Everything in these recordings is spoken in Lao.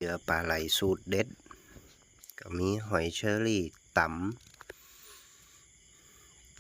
ືອປາໄຫຼສູດເດັດ ກໍມີຫອຍເຊີຣີຕຳ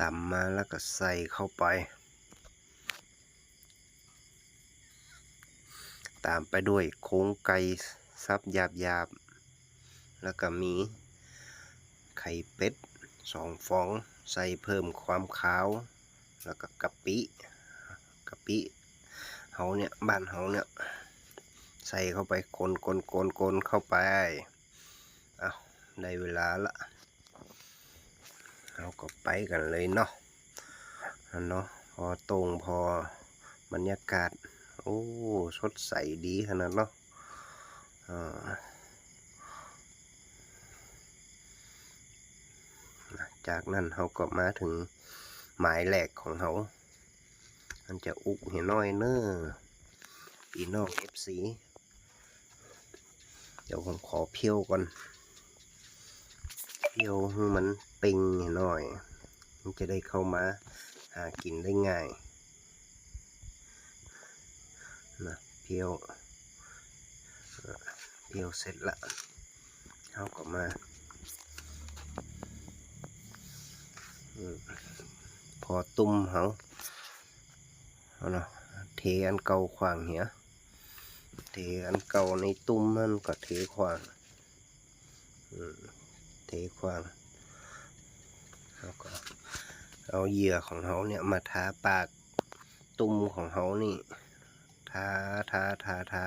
ຕຳມາແລ້ວກໍໃສ່ເຂົ້າໄປ ຕາມໄປດ້ວຍໂຄງໄກ່ສັບຫຍາບໆ ແລ້ວກໍມີໄຂ່ເປັດສອງຟອງ ໃສ່ເພີ່ມຄວາມຄາວ ແລ້ວກໍກະປິ ກະປິເຮົາເນຍ ບ້ານເຮົາເນຍ ໃສ່ເຂົ້າໄປ ຄົນໆໆໆ ເຂົ້າໄປ. ເອົ້າ ໄດ້ເວລາລະ ເຮົາກໍໄປກັນເລີຍເນາະ ເນາະ ພໍໂຕ່ງພໍບັນຍາກາດ ໂອ້ ສົດໃສດີຂະໜາດເນາະ. ເອີ ຈາກນັ້ນເຮົາກໍມາເຖິງໝາຍແລກຂອງເຮົາ ມັນຈະອຸກໃຫ້ໜ້ອຍເນີ ພີ່ນ້ອງເອັຟຊີ ດຽວຜົມຂໍພຽວກ່ອນ ພຽວໃຫ້ມັນເປັ່ງໃຫ້ໜ້ອຍ ມັນຈະໄດ້ເຂົ້າມາຫາກິນໄດ້ງ່າຍນະ ພຽວ ພຽວເສັດລະ ເຮົາກໍມາ ພໍຕຸ້ມເຮົາ ເອົາເນາະ ເທອັນເກົ່າຂວ້າງເຫຍ ເທອັນເກົ່າໃນຕຸ້ມຫັ້ນກໍເທຂວ້າງ ເທຂວ້າງ ເຮົາກໍເອົາເຫຍື່ອຂອງເຮົາເນຍມາທາປາກຕຸ້ມຂອງເຮົານີ້ ທາ ທາ ທາ ທາ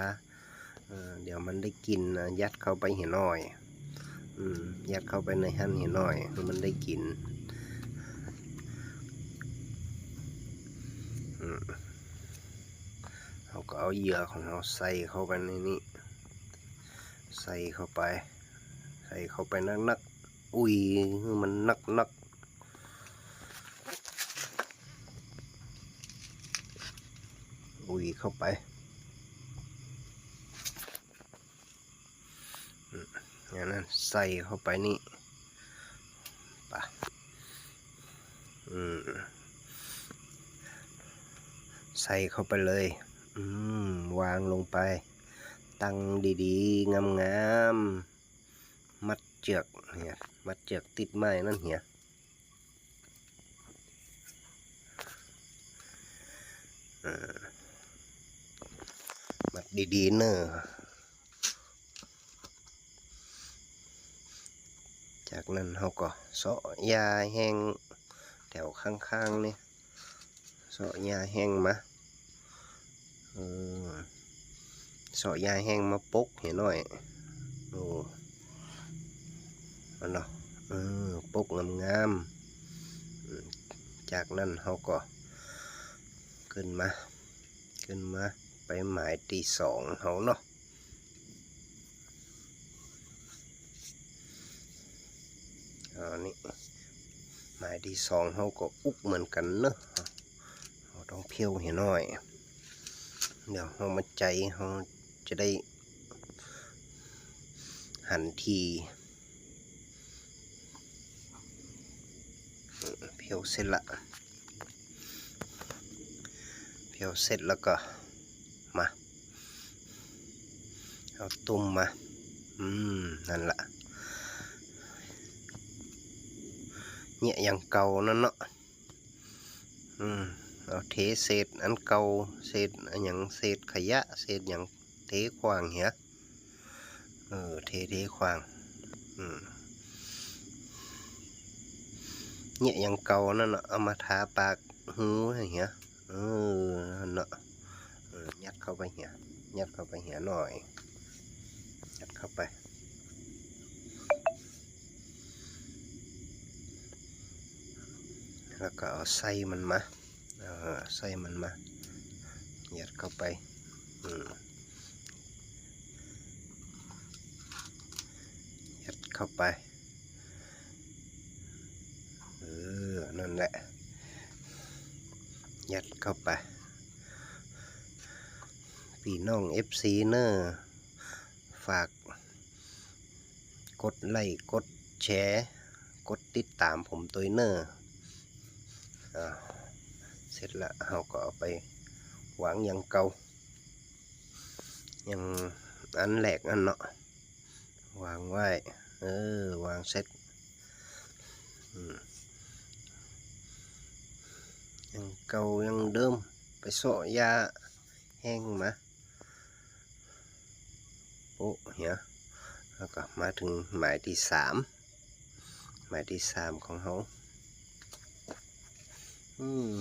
ເອີ ດຽວມັນໄດ້ກິ່ນນະ ຍັດເຂົ້າໄປໃຫ້ໜ້ອຍ ອືມ ຍັດເຂົ້າໄປໃນຫັ້ນໃຫ້ໜ້ອຍ ໃຫ້ມັນໄດ້ກິ່ນ ອືມ ເຮົາກໍເອົາເຫຍື່ອຂອງເຮົາໃສ່ເຂົ້າໄປໃນນີ້ ໃສ່ເຂົ້າໄປ ໃສ່ເຂົ້າໄປໜັກໆ ອຸ້ຍ ໃຫ້ມັນໜັກໆ ອຸ້ຍເຂົ້າໄປ ອືມ ຢ່າງນັ້ນ ໃສ່ເຂົ້າໄປນີ້ ປະ ອືມ ໃສ່ເຂົ້າໄປເລີຍ ອືມ ວາງລົງໄປ ຕັ້ງດີໆ ງາມໆ ມັດເຈືອກເຫຍ ມັດເຈືອກຕິດໄມ້ນັ້ນເຫຍ ເອີ ມັດດີໆເນີ. ຈາກນັ້ນເຮົາກໍເຊາະຫຍ້າແຫ້ງແຖວຂ້າງໆນີ້ ເຊາະຫຍ້າແຫ້ງມາ ເອີ ເຊາະຫຍ້າແຫ້ງມາປົກໃຫ້ໜ້ອຍ ໂອ້ ເນາະ ເອີ ປົກງາມໆ ຈາກນັ້ນເຮົາກໍຂຶ້ນມາ ຂຶ້ນມາໄປໝາຍທີສອງເຮົາເນາະ ອັນນີ້ໝາຍທີສອງເຮົາກໍອຸກເໝືອນກັນເນາະ ເຮົາຕ້ອງພຽວໃຫ້ໜ້ອຍ ດຽວເຮົາມາໃຈ ເຮົາຈະໄດ້ຫັນທີ່ ພຽວເສັດລະ ພຽວເສັດແລ້ວກໍມາ ເອົາຕຸ້ມມາ ອືມ ນັ້ນລະ ເຍຍະຢ່າງເກົ່ານັ້ນເນາະ ອືມ ເອົາເທເສດອັນເກົ່າ ເສດອັນຫຍັງ ເສດຂະຫຍະ ເສດຫຍັງ ເທຂວ້າງເຫຍ ເອີ ເທ ເທຂວ້າງ ອືມ ເຍຍະຢ່າງເກົ່ານັ້ນເນາະ ເອົາມາທາປາກຮູໃຫ້ເຫຍ ເອີ ຫັ້ນເນາະ ເອີ ຍັດເຂົ້າໄປເຫຍ ຍັດເຂົ້າໄປເຫຍໜ້ອຍ ຍັດເຂົ້າໄປ ແລ້ວກໍເອົາໄສ້ມັນມາ ເອີ ໃສ່ມັນມາ ຍັດເຂົ້າໄປ ອືມ ຍັດເຂົ້າໄປ ເອີ ນັ້ນແຫຼະ ຍັດເຂົ້າໄປ ພີ່ນ້ອງເອັຟຊີເນີ ຝາກ ກົດໄລ້ ກົດແຊ ກົດຕິດຕາມຜົມໂຕຍເນີ ອາ ເສັດລະ ເຮົາກໍເອົາໄປວາງຢ່າງເກົ່າ ຢ່າງອັນແລກນັ້ນເນາະ ວາງໄວ້ ເອີ ວາງເສັດ ອືມ ຍັງເກົ່າຍັງເດີມ ໄປເຊາະຫຍ້າແຫ້ງມາ ໂປະເຫຍ ແລ້ວກໍມາເຖິງໝາຍທີສາມ ໝາຍທີສາມຂອງເຮົາ ອືມ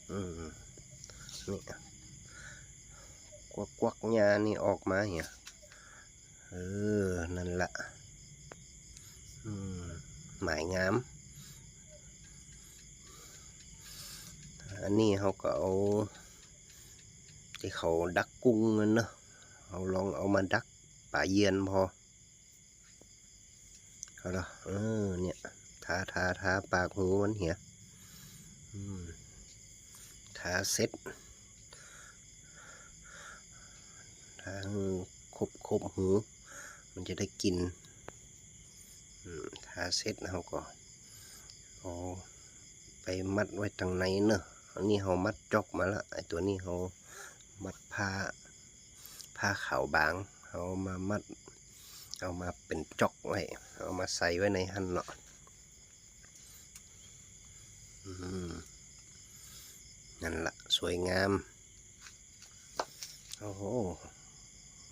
ອືມ ນີ້ ກວັກໆ ຫຍ້ານີ້ອອກມາເຫຍ ເອີ ນັ້ນລະ ອືມ ໝາຍງາມ ອັນນີ້ເຮົາກໍເອົາທີ່ເຂົາດັກກຸ້ງນັ້ນເນາະ ເຮົາລອງເອົາມາດັກປາຢ້ຽນພໍ ເອົາລະ ເອີ ເນີ້ຍ ທາ ທາ ທາປາກຫູມັນເຫຍ ອືມ ທາເສັດ ທາໃຫ້ຄົບ ຄົບຫູ ມັນຈະໄດ້ກິ່ນ ອືມ ທາເສັດເຮົາກໍເອົາໄປມັດໄວ້ທາງໃນເນາະ ອັນນີ້ເຮົາມັດຈອກມາລະ ໄອ້ຕົວນີ້ເຮົາມັດຜ້າ ຜ້າຂາວບາງ ເຮົາມາມັດ ເອົາມາເປັນຈອກໄວ້ ເອົາມາໃສ່ໄວ້ໃນຫັ້ນເນາະ ອືມ ນັ້ນລະ ສວຍງາມ ໂອ້ໂຫ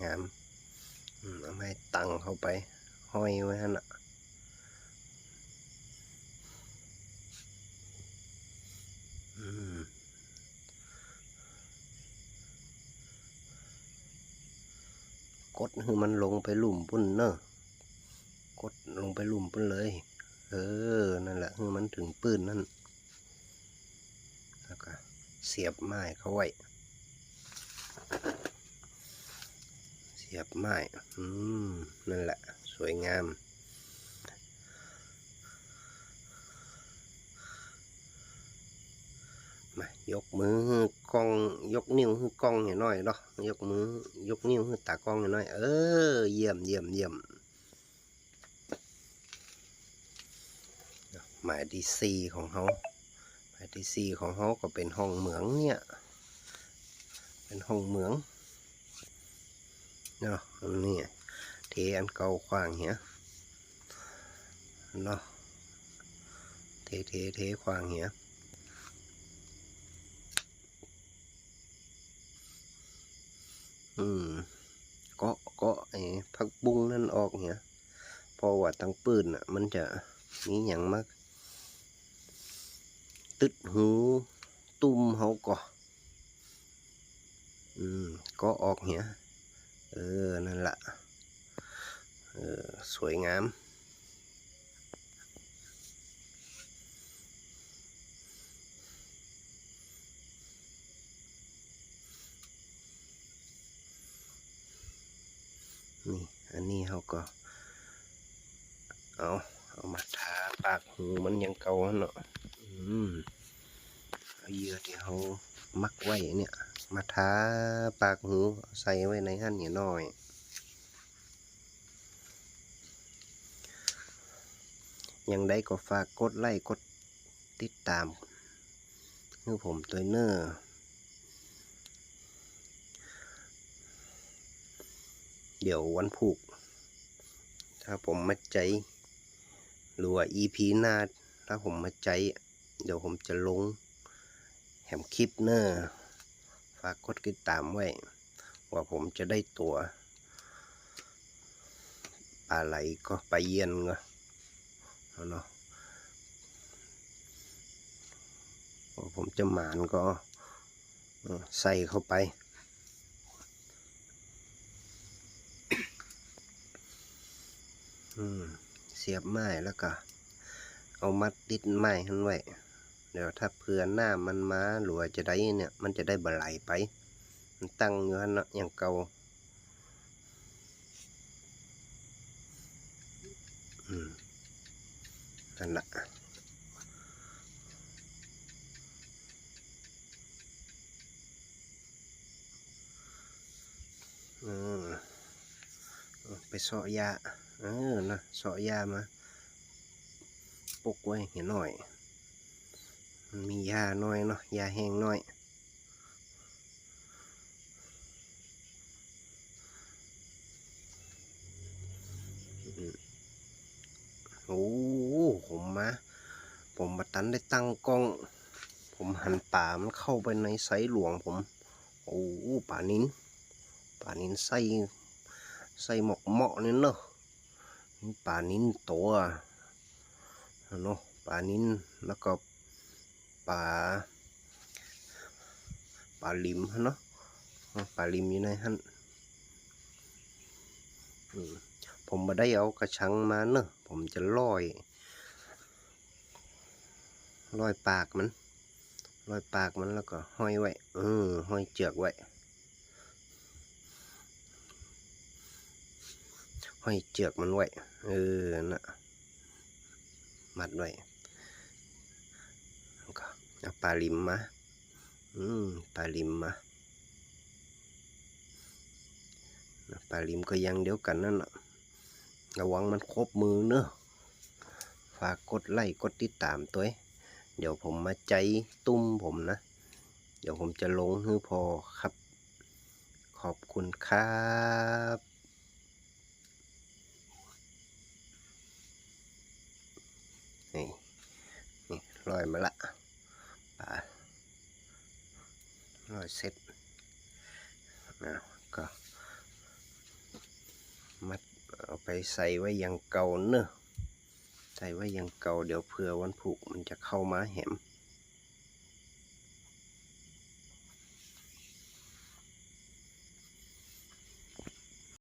ງາມ ອືມ ເອົາໄມ້ຕັ້ງເຂົ້າໄປ ຫ້ອຍໄວ້ຫັ້ນນະ ອືມ ກົດໃຫ້ມັນລົງໄປລຸ່ມພຸ້ນເນາະ ກົດລົງໄປລຸ່ມພຸ້ນເລີຍ ເອີ ນັ້ນລະ ໃຫ້ມັນເຖິງພື້ນນັ້ນ ແລ້ວກໍສຽບໄມ້ເຂົ້າໄວ້ ສຽບໄມ້ ອືມ ນັ້ນແຫຼະ ສວຍງາມ ມາ ຍົກມືໃຫ້ກ້ອງ ຍົກນິ້ວໃຫ້ກ້ອງໃຫ້ໜ້ອຍເນາະ ຍົກມື ຍົກນິ້ວໃຫ້ຕາກ້ອງໃຫ້ໜ້ອຍ ເອີ ຢ້ຽມ ຢ້ຽມ ຢ້ຽມ. ໝາຍທີສີ່ຂອງເຮົາ ໝາຍທີສີ່ຂອງເຮົາກໍເປັນຫ້ອງເໝືອງເນຍ ເປັນຫ້ອງເໝືອງເນາະ ນີ້ ເທອັນເກົ່າຂວ້າງເຫຍເນາະ ເທ ເທ ເທຂວ້າງເຫຍ ອືມ ເກາະ ເກາະໄອ້ຜັກບຸ້ງນັ້ນອອກເຫຍ ເພາະວ່າທາງພື້ນນະ ມັນຈະມີຫຍັງມາຕຶດຮູຕຸ່ມເຮົາກໍ ອືມ ເກາະອອກເຫຍ ເອີ ນັ້ນລະ ເອີ ສວຍງາມ. ນີ້ ອັນນີ້ເຮົາກໍເອົາ ເອົາມາທາປາກຫູມັນຢ່າງເກົ່າຫັ້ນເນາະ ອືມ ເອົາເຫຍື່ອທີ່ເຮົາໝັກໄວ້ເນຍ ມາທາປາກຫູ ເອົາໃສ່ໄວ້ໃນຫັ້ນໜ້ອຍ. ຢ່າງໃດກໍຝາກກົດໄລ້ ກົດຕິດຕາມໃຫ້ຜົມດ້ວຍເນີ ດຽວວັນພຸກ ຖ້າຜົມໝັດໃຈ ຫຼືວ່າອີພີໜ້າ ຖ້າຜົມໝັດໃຈ ດຽວຜົມຈະລົງແຮມຄລິບເນີ ຝາກກົດຕິດຕາມໄວ້ ວ່າຜົມຈະໄດ້ຕົວປາໄຫຼກໍປາຢ້ຽນກໍເນາະ ວ່າຜົມຈະໝານກໍ ເອີ ໃສ່ເຂົ້າໄປ ອືມ ສຽບໄມ້ແລ້ວກະເອົາມັດຕິດໄມ້ຫັ້ນໄວ້ ດຽວຖ້າເຜື່ອນ້ຳມັນມາ ຫຼືວ່າຈະໄດ້ເນຍ ມັນຈະໄດ້ບໍ່ໄຫຼໄປ ມັນຕັ້ງຢູ່ຫັ້ນເນາະ ຢ່າງເກົ່າ ອືມ ນັ້ນລະ ເອີ ໄປເຊາະຫຍ້າ ເອີ ນະ ເຊາະຫຍ້າມາປົກໄວ້ໃຫ້ໜ້ອຍ ມັນມີຫຍ້າໜ້ອຍເນາະ ຫຍ້າແຫ້ງໜ້ອຍ. ໂອ້ ຜົມມາ ຜົມບໍ່ທັນໄດ້ຕັ້ງກ້ອງ ຜົມຫັນປາມັນເຂົ້າໄປໃນໄຊຫຼວງຜົມ. ໂອ້ ປານິນ ປານິນໄຊ ໄຊໝອກເມາະນີ້ເນາະ. ປານິນໂຕເນາະ ປານິນ ແລ້ວກໍປາ ປາລິມຫັ້ນເນາະ ປາລິມຢູ່ໃນຫັ້ນ. ອືມ ຜົມບໍ່ໄດ້ເອົາກະຊັງມາເນາະ ຜົມຈະຮ້ອຍ ຮ້ອຍປາກມັນ ຮ້ອຍປາກມັນ ແລ້ວກໍຫ້ອຍໄວ້ ເອີ ຫ້ອຍເຈືອກໄວ້ ຫ້ອຍເຈືອກມັນໄວ້ ເອີ ນະ ມັດໄວ້ ແລ້ວກໍເອົາປາລິມມາ ອືມ ປາລິມມາ ປາລິມກໍຢ່າງດຽວກັນນັ້ນນະ. ລະວັງມັນຄົບມືເນີ ຝາກກົດໄລ້ກົດຕິດຕາມຕົວເອງ. ດຽວຜົມມາໃຈຕຸ່ມຜົມນະ ດຽວຜົມຈະລົງໃຫ້ພໍຄັບ. ຂອບຄຸນຄັບ. ນີ້ ນີ້ ຮ້ອຍມາລະ ປາ ຮ້ອຍເສັດ ເອົາ ກໍມັດ ເອົາໄປໃສ່ໄວ້ຢ່າງເກົ່າເນີ ໃສ່ໄວ້ຢ່າງເກົ່າ ດຽວເຜື່ອວັນພຸກມັນຈະເຂົ້າມາແຫມ.